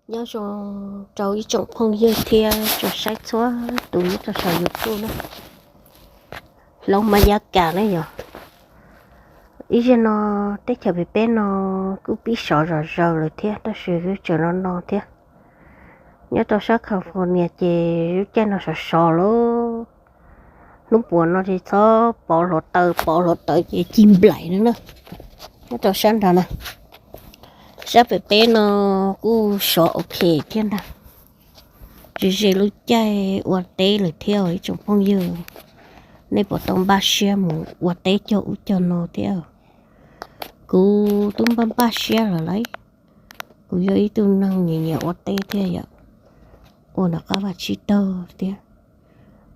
Nyob zoo rau ib tsoom phooj ywg thiab tsoom saib txhua tus nyob rau saum YouTube na. Hloov Mab Yab Kas na yog ib zej no, teb chaws pem peb no kuj pib sov zom zaws lawm thiab, tab sis lub tseem no no thiab. Nyob rau sab California ces lub caij no sov sov lawm. Hnub puas no ces txhob pov hluav taws, pov hluav taws ces cig nplaim no na. Nyob rau sab nrad na, sab pem peb no kuj sov ok thiab ntag. Ze ze lub caij ua teb lawm thiab ib tsoom phooj ywg, nej puas tau npaj siab mus ua teb cog ub cog no thiab? Kuv twb npaj npaj siab lawm lauj. Kuv yog ib tug neeg nyiam nyiam ua teb thiab yom, ua nram qab vaj tsib taug thiab.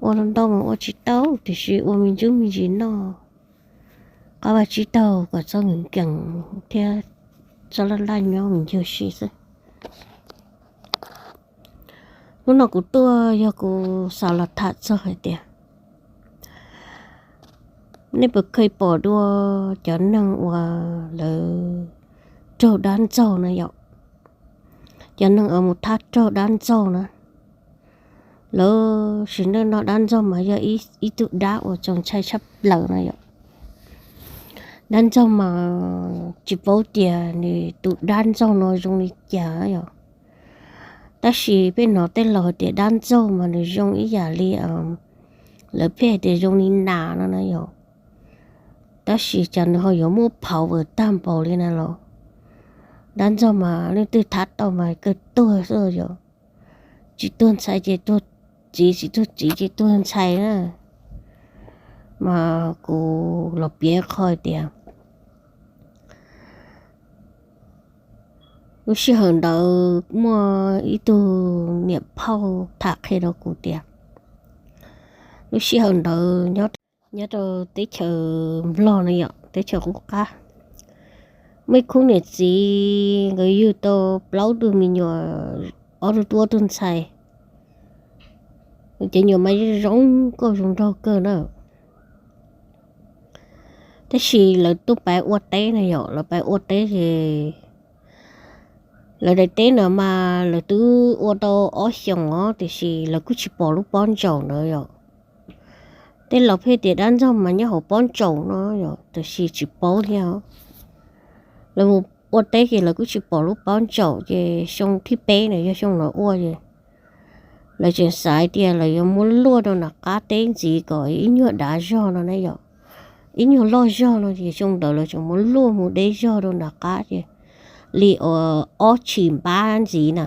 Ua ntau ntau mas ua tsis tau, tiam sis ua me ntsis me ntsis noj, qab vaj tsib taug kom txhob nkees nkees thiab txhob laj laj nyob me ncag si xwb. Hnub no kuv tuaj yog kuv xav los tham txog hais tias, nej puas kheev pom dua cov neeg uas lawv raug dab ntxaug na yom? Cov neeg uas mus thab raug dab ntxaug na, lawv sim neej no dab ntxaug mas yog ib tug dab uas txaus ntshai tshaj plaws na yom. Dab ntxaug mas tsis paub tias nws tus dab ntxaug no zoo li cas yom, tab sis peb hnov tej laus hais tias dab ntxaug mas nws zoo ib yam li, lawv pheej hais tias zoo li nas no na yom, tab sis cas nws ho yuav muaj power tag npaum li na los? Dab ntxaug mas leej twg thab tau mas kawg tuag xwb yom, tsis tuag ntxhais ces tuag txiv, tsis tuag txiv ces tuag ntxhais na. Mas kuv los piav qhov tias, lub sij hawm ntawd muaj ib tug niam phauj tham qhia rau kuv tias, lub sij hawm ntawd nyob rau teb chaws Nplog na yom, teb chaws qub qab, muaj ib khub niam txiv nkawd yug tau plaub tug me nyuam, ob tug tub ob tug ntxhais. Cov nyuam mas zoo nkauj zoo nraug kawg na. Tab sis lawv tuaj pab ua teb na yom, lawv pab ua teb ces lawv daim teb no mas lawv twb ua tau ob xyoos os, tiam sis lawv kuj tsis pom lub pob ntsaum ntawd yom. Tej laus pheej tias dab ntxaug mas nyob hauv pob ntsaum no yom, tiam sis tsis paub thiab. Lawv mus ua teb ces lawv kuj tsis pom lub pob ntsaum, ces xyoo thib peb na yog xyoo no ua ces lawv tseem xav tias lawv yuav muab luaj rau nram qab teb ntxiv kom ib nyuag dav zog no na yom, ib nyuag loj zog no ces xyoo ntawd lawv tseem muab luaj mus deb zog rau nram qab ces li ob tshim npab ntxiv na,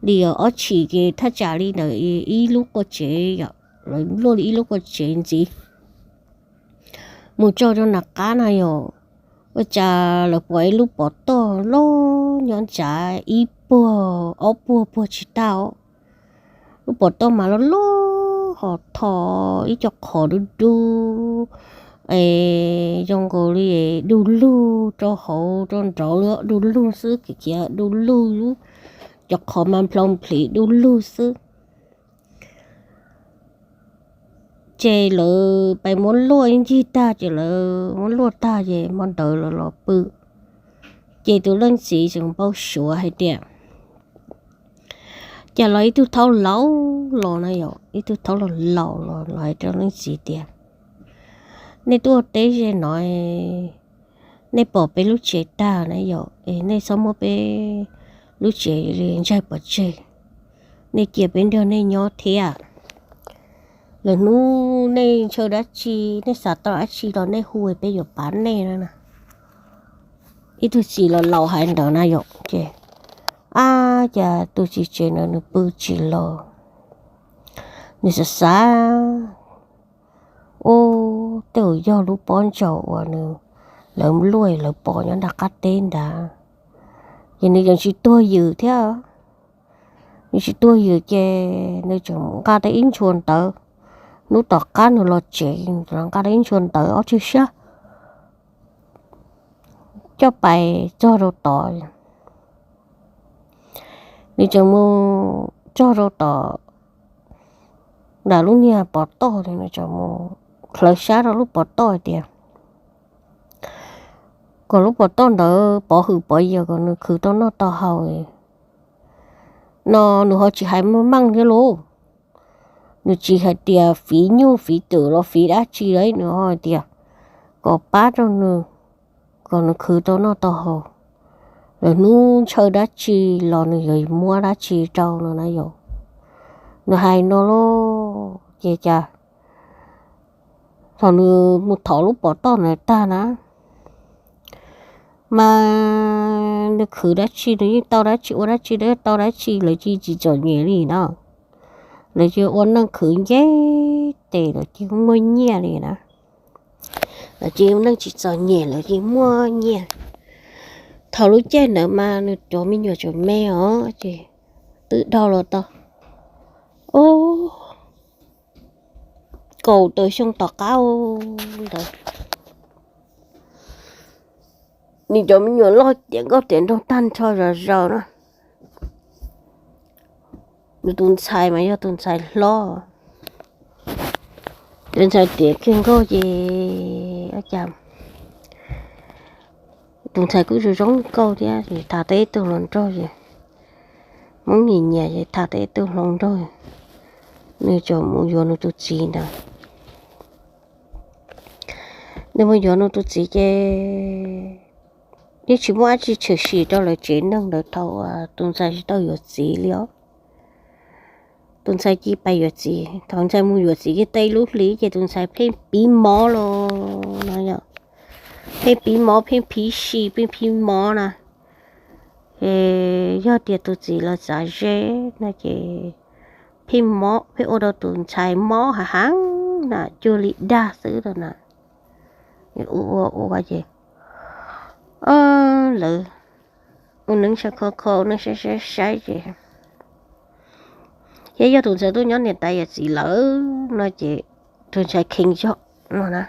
li ob tshim ces thaj tsam li ntawd ib lub qua tsev yom, lawv luaj li ib lub qua tsev ntxiv mus tso rau nram qab na yom. Ua cas lawv pom ib lub pov toj loj nyob ntsav ib puag ob puag puag tsis tag os. Lub pov toj mas loj loj ho tho ib co qhov dub dub, es zoo nkaus li du lug rau hauv rau nraud li, du lug xwb, khiav du lug, cov qhov mas nplhov nplhiv du lug xwb. Ces lawv pais muab luaj ib ncig tag ces lawv muab luaj tag ces hmo ntawd lawv los pw. Ces tus leej txiv tseem npau suav hais tias, cas los ib tug thaub laus los na yom, ib tug thaub laus laus los los hais rau leej txiv tias, nej tuaj teb ze no, nej pom peb lub tsev tag na yom, es nej txhob muab peb lub tsev li ntsaig pov tseg, nej cia peb nrog nej nyob thiab. Lwm hnub nej ntshaw dab tsi, nej xav tau dab tsi los nej hu peb yuav pab nej na. Ib tug txiv laus laus hais ntawd na yom, ces ab cas tus txiv tsev ntawd nws pw tsis los, nws xav xav, ub, tej zaum yog lub pob ntsaum uas nws, lawv luaj lawv pom nyob nram qab teb ntag. Ces nws yeej tsis tuag yws thiab. Nws tsis tuag yws ces nws tseem nqa tau ib ntshua ntawv. Hnub tom qab nws los tsev, nws nqa tau ib ntshua ntawv ob tug siab coj pais txog rau tod. Nws tseem mus txog rau tom nram lub niag pov toj, nws tseem mus khlawv sab rau lub pov toj tias kom lub pov toj ntawd pov hwm pov yawm kom nws khwv tau noj tau haus. no nws ho tsis hais meej meej thiab lauj. Nws tsis hais tias fiv nyuj fiv twm los fiv dab tsi li, nws ho hais tias kom pab rau nws, kom nws khwv tau noj tau haus, lwm hnub ntshaw dab tsi los nws yuav muab dab tsi rau no na yom. Nws hais no lauj ces cas thaum nws mus thov lub pov toj ntawd tag na, mas nws khwv dab tsi nws yeej tau dab tsi, ua dab tsi nws yeej tau dab tsi, lawv cia tsis txom nyem li na. Lawv cia ua neej khwv nce tes lawv cia muaj nyiaj li na. Lawv cia neej tsis txom nyem lawv cia muaj nyiaj. Thaum lub caij ntawd mas nws cov me nyuam tseem me os ces twb dhau los tau, ub, kaum tawm xyoo tom qab ntawd. Nws cov me nyuam loj tiav nkauj tiav nraug tag nrho zom zaws na. Nws tus ntxhais mas yog tus ntxhais hlob, tus ntxhais tiav kiag nkauj ces, cas, tus ntxhais kuj zoo zoo nkauj thiab ces tham tau ib tug hluas nraug ces, Hmoob nyiam nyiam ces tham tau ib tug hluas nraug, nws txawm mus yuav nws tus txiv ntawd. Nws mus yuav nws tus txiv ces yeej tsis muaj dab tsi tshwm sim rau lawv tsev neeg ntawd thaum tus ntxhais tsis tau yuav txiv li os. Tus ntxhais cia li pais yuav txiv, thaum ntxhais mus yuav txiv kiag tau ib lub hli ces tus ntxhais pheej piv mov los no yom, pheej piv mov pheej phiv si pheej phiv mov na. Ces yog tias tus txiv los txav ze no ces pheej mob, pheej ua rau tus ntxhais mob heev heev na, cuag li dag xwb na. Ua ua ua ces lawv ua neeb saib kho kho, ua neeb saib saib saib ces, thiab yog tus ntxhais tuaj nyob niam tais yawm txiv lawm no ces tus ntxhais kheev zog no na.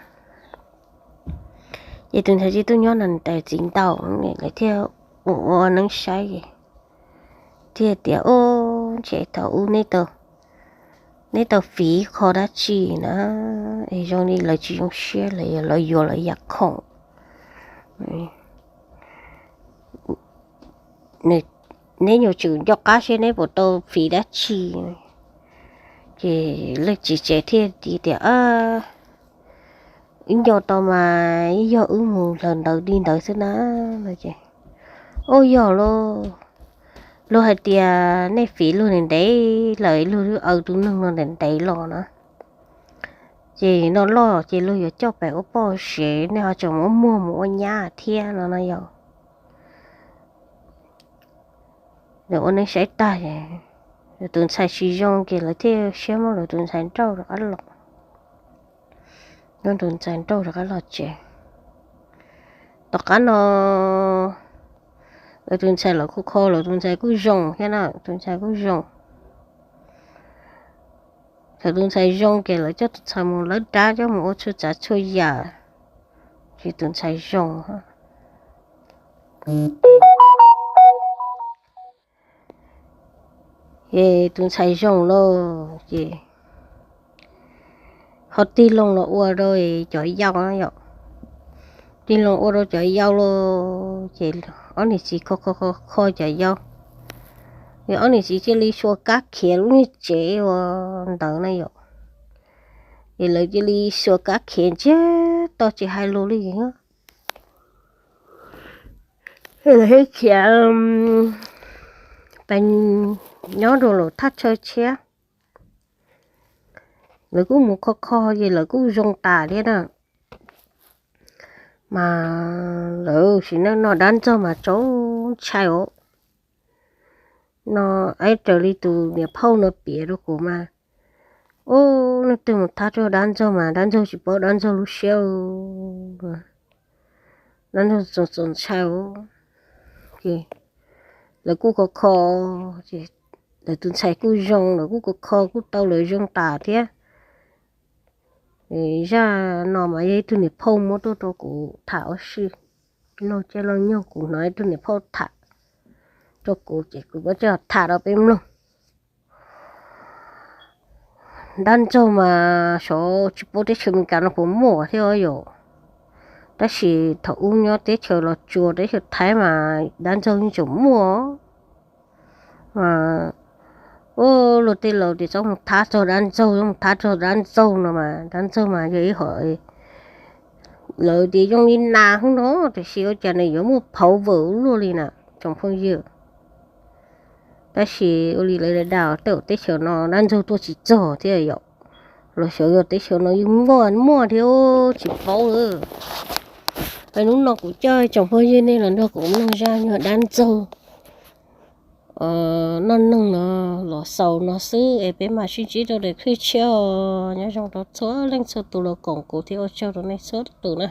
Ces tus ntxhais tsis tuaj nyob niam tais yawm txiv ntau, lawv thiaj ua ua neeb saib es thiaj tias, Ub, ntshe thaum ub neb tau fiv qho dab tsi na, es zoo li lawv tsis zoo siab, lawv yuav lawv yam khoom. Neb nyuam tsum nco qab seb neb puas tau fiv dab tsi. Ces leej txiv tsev thiaj tias, Wb nco tau mas, ib yog wb mus hlawv ntawv li ntawd xwb na. No ces, Ub, yog lauj, luag hais tias nej fiv luag ntev ntev lawm, luag twb aws tus neeg no ntev ntev los na. Ces no loj ces luag yuav coj pem ua poj sev, nej ho tseem muab muag mus ua nyab thiab no no yog. Lawv ua neeb saib tag, tus ntxhais tsis zoo ces lawv thiaj siab muab lawv tus ntxhais nrauj rov qab los, muab tus ntxhais nrauj rov qab los tsev. Tom qab no lawv tus ntxhais los kuj kho, lawv tus ntxhais kuj zoo thiab na, tus ntxhais kuj zoo. Thaum tus ntxhais zoo ces lawv coj tus ntxhais mus lawb dab, coj mus ua txhua tsav txhua yam, ces tus ntxhais zoo. Ces tus ntxhais zoo lauj ces ho tig loo los ua rau cov yau na yom. Tig loo ua rau cov yau lauj ces ob niam txiv kho kho kho cov yau, ces ob niam txiv cia li xuas kab khiav lub niag tsev ua ntawd na yom. Ces lawv cia li xuas kab khiav ntsiag to tsis hais lus li. Lawv thiaj khiav pais nyob rau lawm thaj chaw tshiab. Lawv kuj mus kho kho ces lawv kuj zoo tas thiab na. Mas lawv sim neej no dab ntxaug mas txaus ntshai os. No, ib raws li tus niam phauj no piav rau kuv mas, ub, leej twg mus thab rau dab ntxaug mas dab ntxaug tsis paub dab ntxaug lub siab. Dab ntxaug txaus txaus ntshai os. Lawv kuj kho kho, lawv tus ntxhais kuj zoo, lawv kuj kho kho kuj tau lawv zoo tas thiab. Zaj no mas yog ib tug niam phauj muab tuaj rau kuv tham ua si, laug caij laug nyoog kuv hnov ib tug niam phauj tham rau kuv ces kuv muab coj tham rau peb mloog. Dab ntxaug mas xyov tsis paub teb chaws Amelikas no puas muaj thiab yom. Tab sis thaum ub nyob teb chaws Los Tsuas teb chaws Thaib mas dab ntxaug yeej tseem muaj. Mas Luag tej laus tias txhob mus thab txog dab ntxaug, txhob mus thab txog dab ntxaug no mas dab ntxaug mas yog ib hom lawv tias zoo li nas hub no, tiam sis ua cas nws yuav muaj phauv vawm ua luaj li na tsoom phooj ywg. Tab sis ua li lawv dag tej teb chaws no dab ntxaug tuaj tsis txog thiab yom. Los xyov yog teb chaws no yeej muaj muaj thiab tsis paub lawm. Hnub no kuv coj tsoom phooj ywg nej los nrog kuv mloog zaj nyuag dab ntxaug noj neeg no los xaus no xwb es peb mam sib ntsib rau daim clip tshiab os. Nyob zoo rau txhua leej txhua tus los koom kuv thiab ua tsaug rau nej txhua tus na.